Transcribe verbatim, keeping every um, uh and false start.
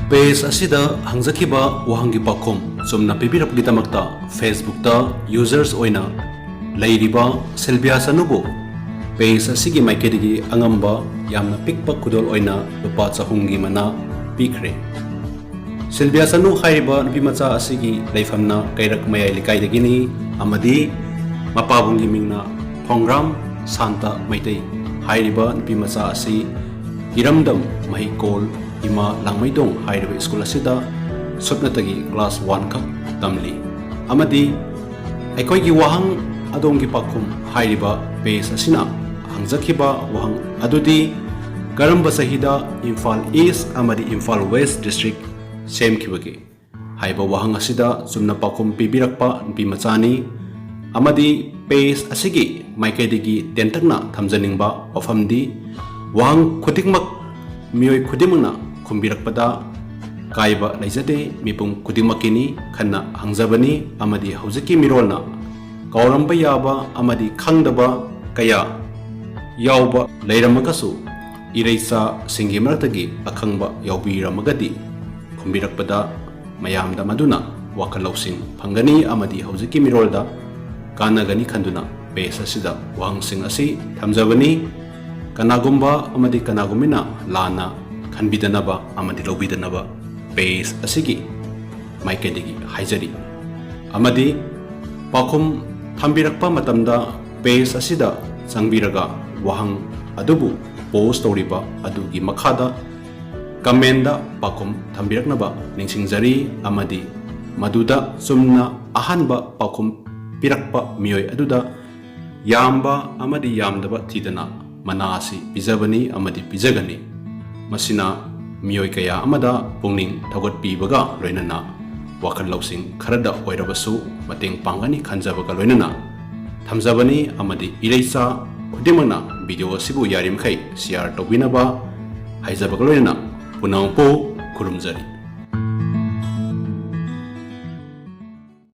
Page ꯑꯁꯤꯗ ꯍꯪꯖꯈꯤꯕ ꯋꯥꯍꯪꯒꯤ ꯄꯥꯎꯈꯨꯝ ꯆꯨꯝꯅ ꯄꯤꯕꯤꯔꯛꯄꯒꯤꯗꯃꯛꯇ Facebookꯇ users ꯑꯣꯏꯅ ꯂꯩꯔꯤꯕ ꯁꯤꯜꯕꯤꯌꯥ ꯆꯅꯨꯕꯨ page ꯑꯁꯤꯒꯤ ꯃꯥꯏꯀꯩꯗꯒꯤ ꯑꯉꯝꯕ ꯌꯥꯝꯅ ꯄꯤꯛꯄ ꯈꯨꯗꯣꯜ ꯑꯣꯏꯅ ꯂꯨꯄꯥ ꯆꯍꯨꯝꯒꯤ ꯃꯅꯥ ꯄꯤꯈ꯭ꯔꯦ꯫ ꯁꯤꯜꯕꯤꯌꯥ ꯆꯅꯨ ꯍꯥꯏꯔꯤꯕ ꯅꯨꯄꯤꯃꯆꯥ ꯑꯁꯤꯒꯤ ꯂꯩꯐꯝꯅ ꯀꯩꯔꯛ ꯃꯌꯥꯏ ꯂꯩꯀꯥꯏꯗꯒꯤꯅꯤ ꯑꯃꯗꯤ ꯃꯄꯥꯕꯨꯡꯒꯤ ꯃꯤꯡꯅ ꯈꯣꯡꯒ꯭ꯔꯥꯝ ꯁꯥꯟꯇ ꯃꯩꯇꯩ꯫ ꯍꯥꯏꯔꯤꯕ ꯅꯨꯄꯤꯃꯆꯥ ꯑꯁꯤ ꯏꯔꯝꯗꯝ ꯃꯍꯩꯀꯣꯜ ꯏꯃꯥ ꯂꯥꯡꯃꯩꯗꯣꯡ ꯍꯥꯏꯔꯤꯕ ꯁ꯭ꯀꯨꯜ ꯑꯁꯤꯗ ꯁꯨꯞꯅꯇꯒꯤ class one ꯈꯛ ꯇꯝꯂꯤ ꯑꯃꯗꯤ ꯑꯩꯈꯣꯏꯒꯤ ꯋꯥꯍꯪ ꯑꯗꯣꯝꯒꯤ ꯄꯥꯎꯈꯨꯝ ꯍꯥꯏꯔꯤꯕ page ꯑꯁꯤꯅ ꯍꯪꯖꯈꯤꯕ ꯋꯥꯍꯪ ꯑꯗꯨꯗꯤ ꯀꯔꯝꯕ ꯆꯍꯤꯗ ꯏꯝꯐꯥꯜ East ꯑꯃꯗꯤ ꯏꯝꯐꯥꯜ West district ꯁꯦꯝꯈꯤꯕꯒꯦ? ꯍꯥꯏꯕ ꯋꯥꯍꯪ ꯑꯁꯤꯗ ꯆꯨꯝꯅ ꯄꯥꯎꯈꯨꯝ ꯄꯤꯕꯤꯔꯛꯄ ꯅꯨꯄꯤ ꯃꯆꯥꯅꯤ ꯑꯃꯗꯤ page ꯑꯁꯤꯒꯤ ꯃꯥꯏꯀꯩꯗꯒꯤ ꯇꯦꯟꯇꯛꯅ ꯊꯝꯖꯅꯤꯡꯕ ꯋꯥꯐꯝꯗꯤ ꯋꯥꯍꯪ ꯈꯨꯗꯤꯡꯃꯛ ꯃꯤꯑꯣꯏ ꯈꯨꯗꯤꯡꯃꯛꯅ ꯈꯨꯝꯕꯤꯔꯛꯄꯗ ꯀꯥꯏꯕ ꯂꯩꯖꯗꯦ, ꯃꯤꯄꯨꯝ ꯈꯨꯗꯤꯡꯃꯛꯀꯤꯅꯤ꯫ ꯈꯟꯅ ꯍꯪꯖꯕꯅꯤ ꯑꯃꯗꯤ ꯍꯧꯖꯤꯛꯀꯤ ꯃꯤꯔꯣꯜꯅ ꯀꯥꯎꯔꯝꯕ ꯌꯥꯕ ꯑꯃꯗꯤ ꯈꯪꯗꯕ ꯀꯌꯥ ꯌꯥꯎꯕ ꯂꯩꯔꯝꯃꯒꯁꯨ ꯏꯔꯩꯆꯥꯁꯤꯡꯒꯤ ꯃꯔꯛꯇꯒꯤ ꯑꯈꯪꯕ ꯌꯥꯎꯕꯤꯔꯝꯃꯒꯗꯤ ꯈꯨꯝꯕꯤꯔꯛꯄꯗ ꯃꯌꯥꯝꯗ ꯃꯗꯨꯅ ꯋꯥꯈꯜ ꯂꯧꯁꯤꯡ ꯐꯪꯒꯅꯤ ꯑꯃꯗꯤ ꯍꯧꯖꯤꯛꯀꯤ ꯃꯤꯔꯣꯜꯗ ꯀꯥꯟꯅꯒꯅꯤ ꯈꯟꯗꯨꯅ page ꯑꯁꯤꯗ ꯋꯥꯍꯪꯁꯤꯡ ꯑꯁꯤ ꯊꯝꯖꯕꯅꯤ꯫ ꯀꯅꯥꯒꯨꯝꯕ ꯑꯃꯗꯤ ꯀꯅꯥꯒꯨꯝꯕꯅ ꯂꯥꯟꯅ ꯈꯟꯕꯤꯗꯅꯕ ꯑꯃꯗꯤ ꯂꯧꯕꯤꯗꯅꯕ page ꯑꯁꯤꯒꯤ ꯃꯥꯏꯀꯩꯗꯒꯤ ꯍꯥꯏꯖꯔꯤ꯫ ꯑꯃꯗꯤ ꯄꯥꯎꯈꯨꯝ ꯊꯝꯕꯤꯔꯛꯄ ꯃꯇꯝꯗ page ꯑꯁꯤꯗ ꯆꯪꯕꯤꯔꯒ ꯋꯥꯍꯪ ꯑꯗꯨꯕꯨ post ꯇꯧꯔꯤꯕ ꯑꯗꯨꯒꯤ ꯃꯈꯥꯗ commentꯗ ꯄꯥꯎꯈꯨꯝ ꯊꯝꯕꯤꯔꯛꯅꯕ ꯅꯤꯡꯁꯤꯡꯖꯔꯤ꯫ ꯑꯃꯗꯤ ꯃꯗꯨꯗ ꯆꯨꯝꯅ ꯑꯍꯥꯟꯕ ꯄꯥꯎꯈꯨꯝ ꯄꯤꯔꯛꯄ ꯃꯤꯑꯣꯏ ꯑꯗꯨꯗ ꯌꯥꯝꯕ ꯑꯃꯗꯤ ꯌꯥꯝꯗꯕ ꯊꯤꯗꯅ ꯃꯅꯥ ꯑꯁꯤ ꯄꯤꯖꯕꯅꯤ ꯑꯃꯗꯤ ꯄꯤꯖꯒꯅꯤ꯫ ꯃꯁꯤꯅ ꯃꯤꯑꯣꯏ ꯀꯌꯥ ꯑꯃꯗ ꯄꯨꯛꯅꯤꯡ ꯊꯧꯒꯠꯄꯤꯕꯒ ꯂꯣꯏꯅꯅ ꯋꯥꯈꯜ ꯂꯧꯁꯤꯡ ꯈꯔꯗ ꯑꯣꯏꯔꯕꯁꯨ ꯃꯇꯦꯡ ꯄꯥꯡꯒꯅꯤ ꯈꯟꯖꯕꯒ ꯂꯣꯏꯅꯅ ꯊꯝꯖꯕꯅꯤ꯫ ꯑꯃꯗꯤ ꯏꯔꯩꯆꯥ ꯈꯨꯗꯤꯡꯃꯛꯅ video ꯑꯁꯤꯕꯨ ꯌꯥꯔꯤꯃꯈꯩ share ꯇꯧꯕꯤꯅꯕ ꯍꯥꯏꯖꯕꯒ ꯂꯣꯏꯅꯅ ꯄꯨꯝꯅꯃꯛꯄꯨ ꯈꯨꯔꯨꯝꯖꯔꯤ꯫